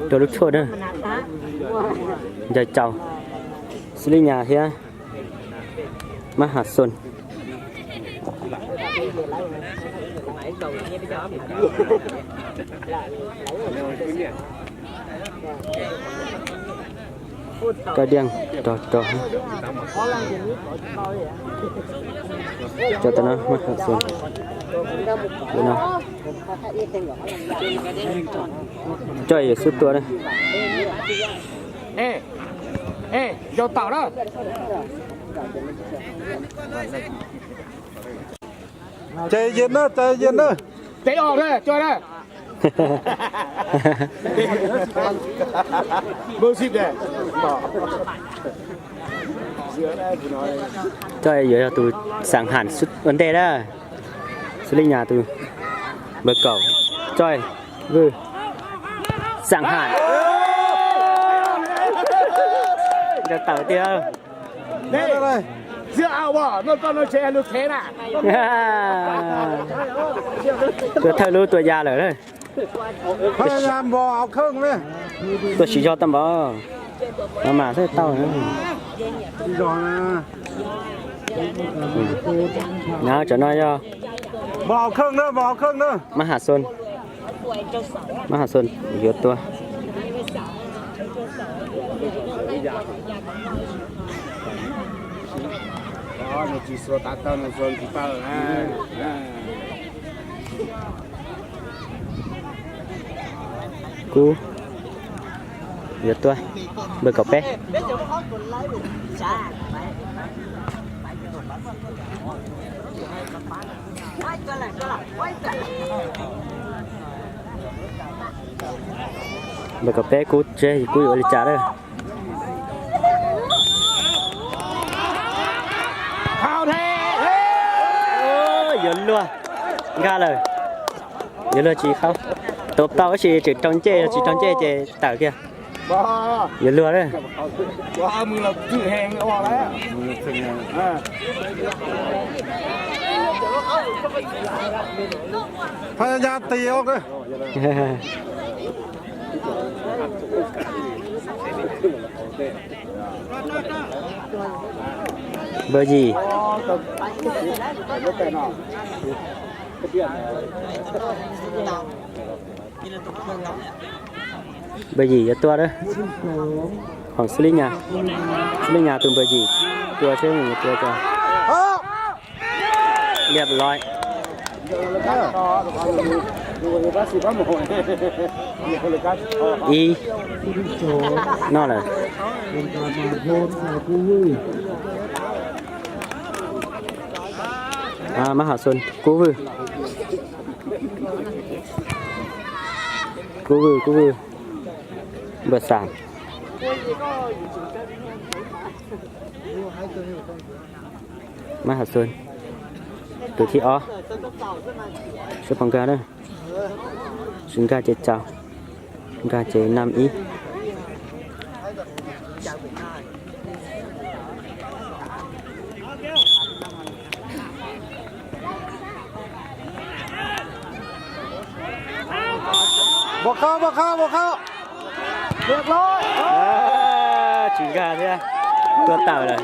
Rau lub tshuaj na. Ncaws tsaus. Xws li nyas thiab Mab Has Xoos. Kaj Diaj rog rog. Cov tam no Mab Has Xoos. Coj yuav xub tua na. Cais yis na, cais yis na. Coj yuav yog tus Xaam Ham ua ntej na. Xws li nyas tus npawg Kaum. Coj Vwj, Xaam Ham. Ncaws tawm tiag. Tua thawj lub tua ya lawm. Tua tsis yog tau npaum no mas xwb tau. Nov, cov no yog Mab Has Xoos. Mab Has Xoos yuav tua. Kub yuav tua. Npawg Kaum Peb. Npawg Kaum Peb, Kub tseb, Kub yuav ua li cas lawm. Yuav luag, nkag lawm. Yuav luag tsis haub. Tua tau tab sis tseem raug ncej, yog tsis raug ncej ces tawm kiag. Yuav luag lawm. Npawg Yim. Npawg Yim yuav tua lawm. Hom xws li nyas, xws li nyas tus npawg Yim tua seb yuav tua cas. Liab loj. Ib, noj lawm. Mab Has Xoos, Kub Vwj. Kub Vwj, Kub Vwj. Npawg Xam. Mab Has Xoos, tus thib ob. Seb puas nkag na. Tsis nkag ces tsaus. Nkag ces năm ib. Npam qhab, npam qhab, npam qhab. Tsis nkag thiab. Tua tawm lawm.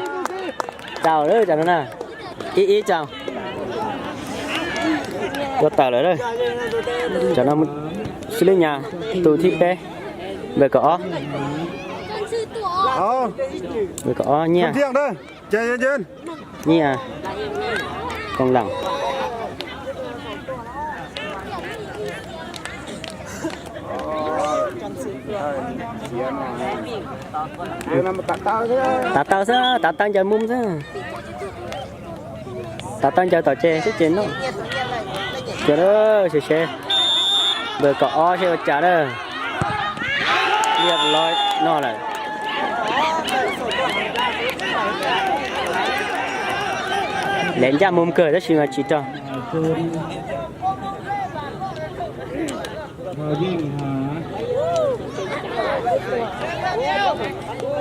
Tsaus lawm cov no na. Ib ib tsaus. Tua tawm lawm. Cov no xws li nyas tus thib peb, npawg Kaum Ob. Npawg Kaum Ob, Nyiaj. Nyiaj, Koos Lam. Tav taw xwb, tav taw ncaws mus xwb. Tav taw ncaws tom ces xwb ces noj. Ces seb, npawg Kaum Ob seb ua cas na. Liab loj noj lawm. Lawv ncaj mus kawg tab sis mas tsis raug.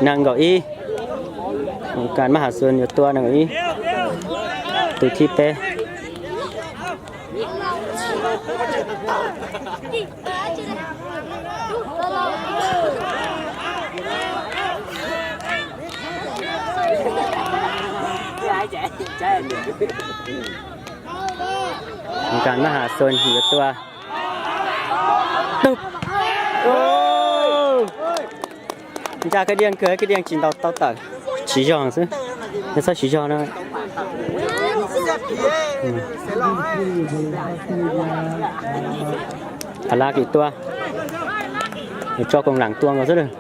Nees nkaum ib. Mab Has Xoos yuav tua nees nkaum ib. Tus thib peb. Nkag nab has xo yuav tua. Tub. Nca kab diaj kawg, kab diaj tsis ntaus tau tawm. Siv zog xwb, nej txhob siv zog na. Tha Lab yuav tua, yuav tso koom lam tua nkaus xwb lawm.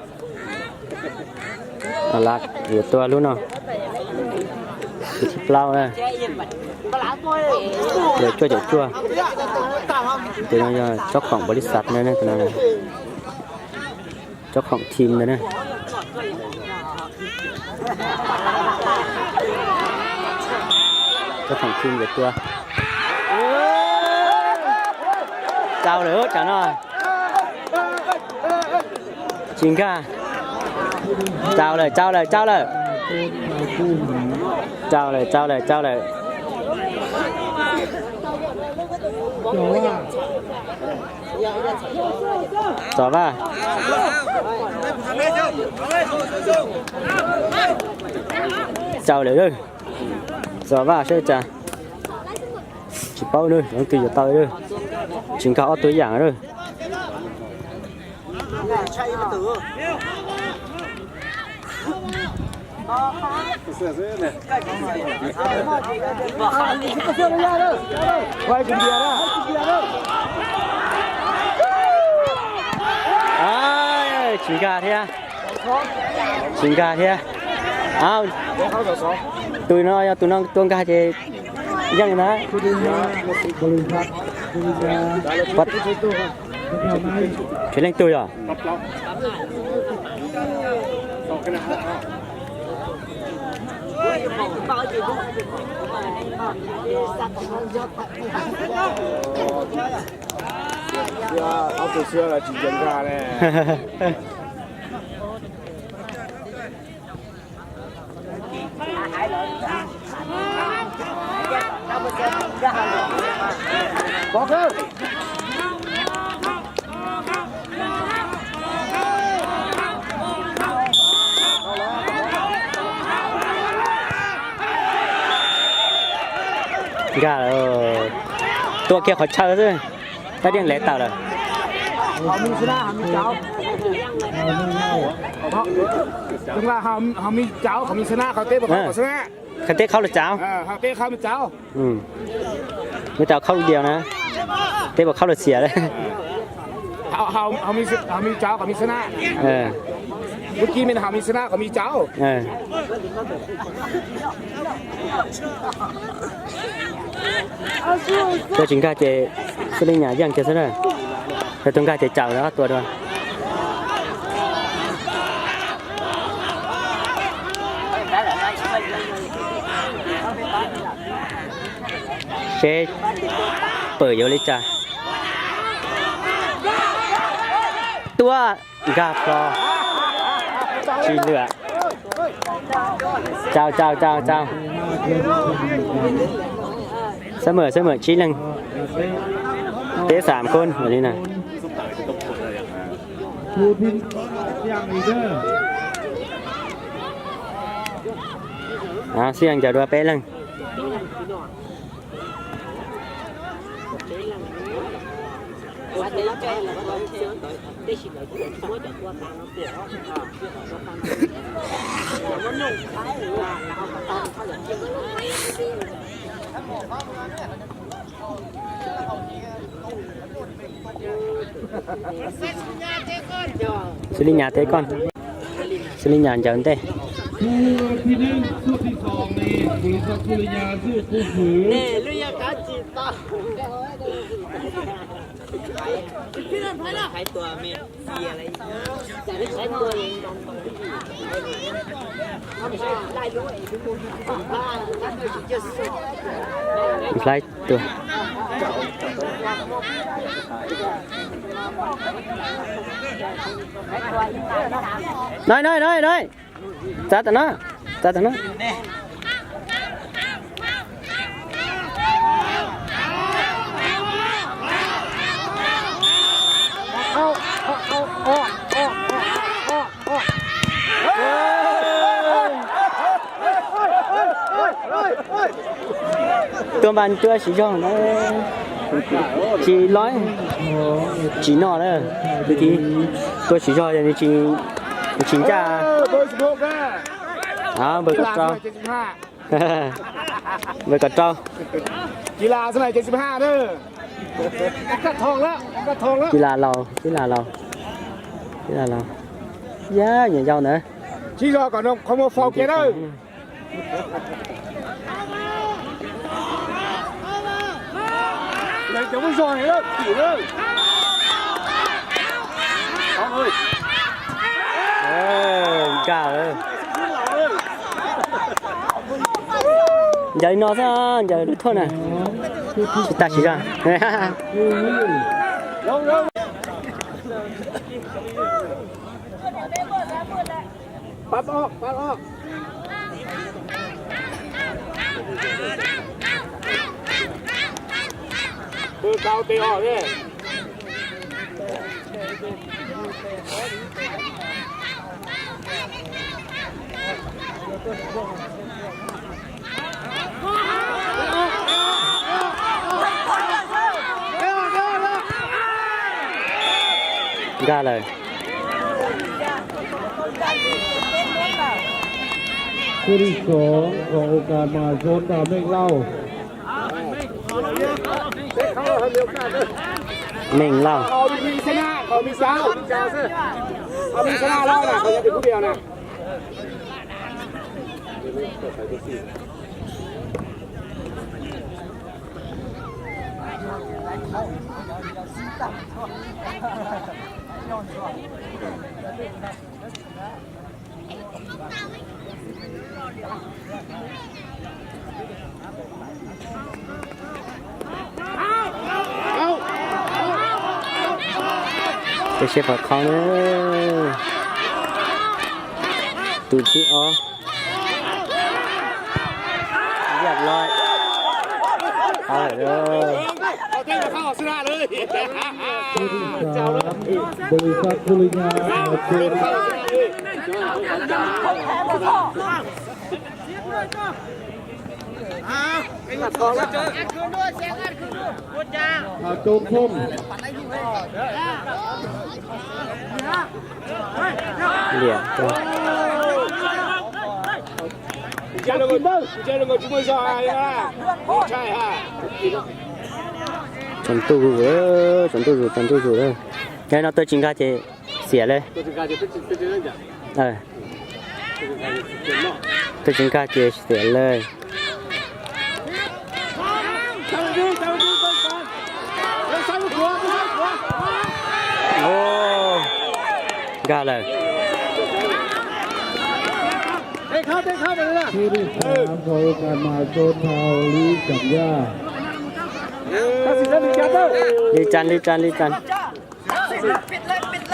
Tha Lab yuav tua lub no, tus thib plaub na, cuaj caum cuaj. Tus no yog tsob khoom npaum li xav na, tus no tsob khoom thim ntawd na. Tsob khoom thim yuav tua. Tsau lawm tsam no. Tsis nkag. Tsau lawm, tsau lawm, tsau lawm. Tsau lawm, tsau lawm, tsau lawm. Txov Vaj. Tsau lawm, Txov Vaj saib cas. Tsis paub na, leej twg yuav tau na. Tsis nkag ob tug yam na. Tsis nkag thiab, tsis nkag thiab. Tus no yog tus no tua nkag ces yeej na. Tsis leej twg yog. Ob tug xwb los tsis nco nkag ne. Nkag lawm, tua kiag qhov chaw xwb, tab diaj lev tawm lawm. Qhov teb khaub lawm tsav. Mej tau khaub lwm diaus na, teb puas khaub lwm xiam. Tua tsis nkag ces xwb li nyam yeej kiag xwb na. Yog tus nkag ces caum ob tua dua. Seb pawm yuav li cas. Tua nkag plo. Tsis lwm. Tsau tsau tsau tsau. Xab mem xab mem tsib leeg. Peb xam kub li na. Xib Yeej ncaws dua peb leeg. Xws li nyas tej koj, xws li nyas ncaws ntej. Nplhaib tuag. Nai nai nai nai. Txav tam no, txav tam no. Tuaj npaj tuaj siv zog na, tsis loj, tsis noj na, kwv tij, tuaj siv zog nws tsis ncaj. Npawg Kom Rau, npawg Kom Rau. Tib la laus, tib la laus, tib la laus, yog nyuam yaus ntawd. Nkag lawm. Ncaws li no xwb, ncaws lub thoj na. Tsis tas siv zog. Nkag lawm. คู่ที่สองของโอกาสมหาชน Meej Lauj. Meej Lauj. Peb seb pom qhov na. Tus thib ob. Yam loj. Qhov lawm. บริษัทสุริยา โจมส้ม Liam. Tsaus ntuj zus, tsaus ntuj zus, tsaus ntuj zus. Yog no tuaj tsis nkag ces xiam li. Tuaj tsis nkag ces xiam li. Nkag lawm. Li Tsan, Li Tsan, Li Tsan.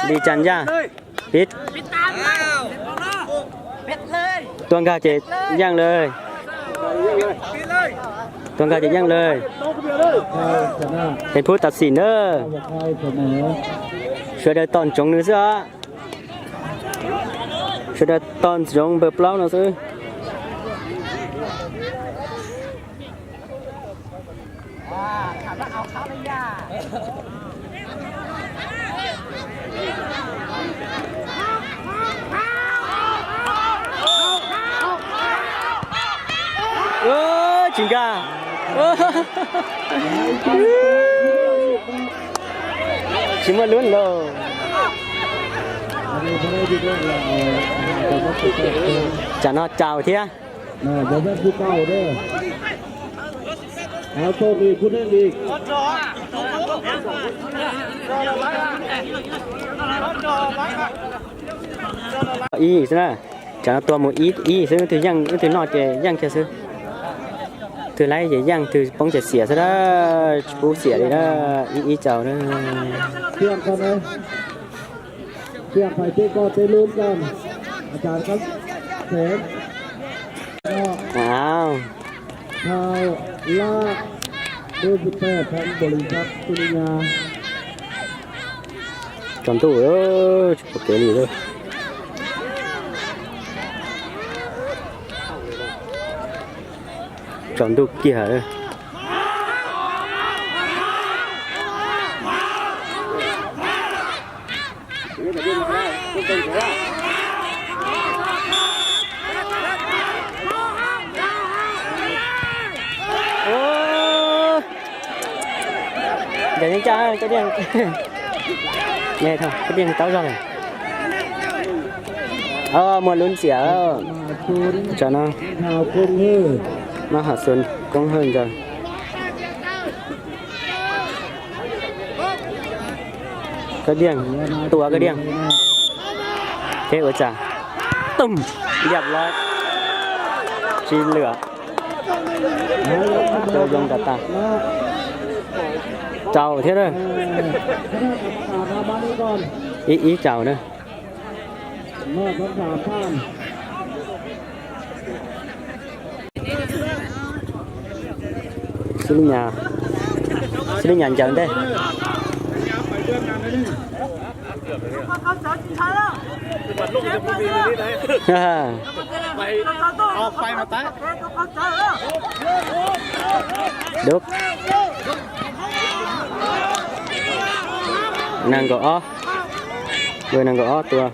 Li Tsan Yaj, pib. Tuaj nkag ces yeej lawm. Tuaj nkag ces yeej lawm. Peev Phub tam sim na. Sawv daws tos ntsoov nws xwb os. Sawv daws tos ntsoov npawg Plaub no xwb. Tsis nkag. Tsis muaj lub lauj. Tsam no tsaus thiab. Ib xwb na, tsam no tua mus ib ib xwb, leej twg yeej leej twg noj ces yeej kiag xwb. Twg laib ces yeej, twg poob ces xiam xwb na, tsis pub xiam li na, ib ib tsaus na. Tsaus ntuj, tsis pom kev li. Tsaus ntuj kiag. Ntawm yeej caj, koj Diaj, koj Diaj tau zog lawm. Muaj lub ntxias tso no, mab hom xus koob hawj ncaws. Koj Diaj, tua koj Diaj. Ces ua cas, tum, liam los tsis lwm. Rau zoo tas tas. Rau thiab na. Ib ib rau na. Xib Lib Nyas, Xib Lib Nyas ncaws ntej. Dub. Nees nkaum ob, nees nkaum ob tua.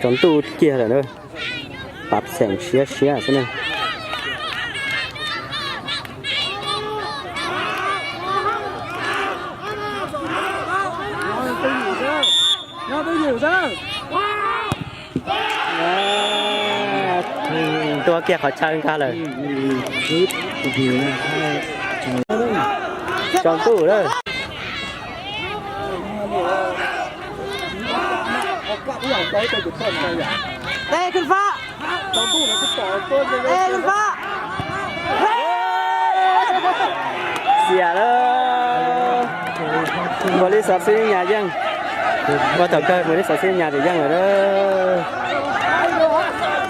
Tsaus ntuj kiag lawm na, pab xeem siab siab xwb na. Tua kiag qhov chaw nkag lawm. Tsaus ntuj lawm. Xiam lawm. Npaus Lis xov Xib Lib Nyas yeej. Ua thaum kawg Npaus Lis xov Xib Lib Nyas yeej lawm.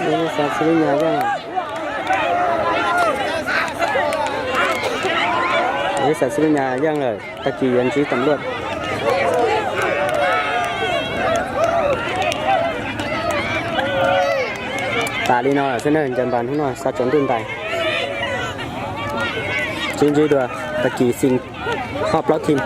Npaus Lis xov Xib Lib Nyas yeej. Npaus Lis xov Xib Lib Nyas yeej lawm, tag kis yuav ntsib tam luaj. Tas li no lawm xwb na, ncaws npas hnub no xa tsaus ntuj ntais. Sib ntsib dua tag kis xis hos plaub team.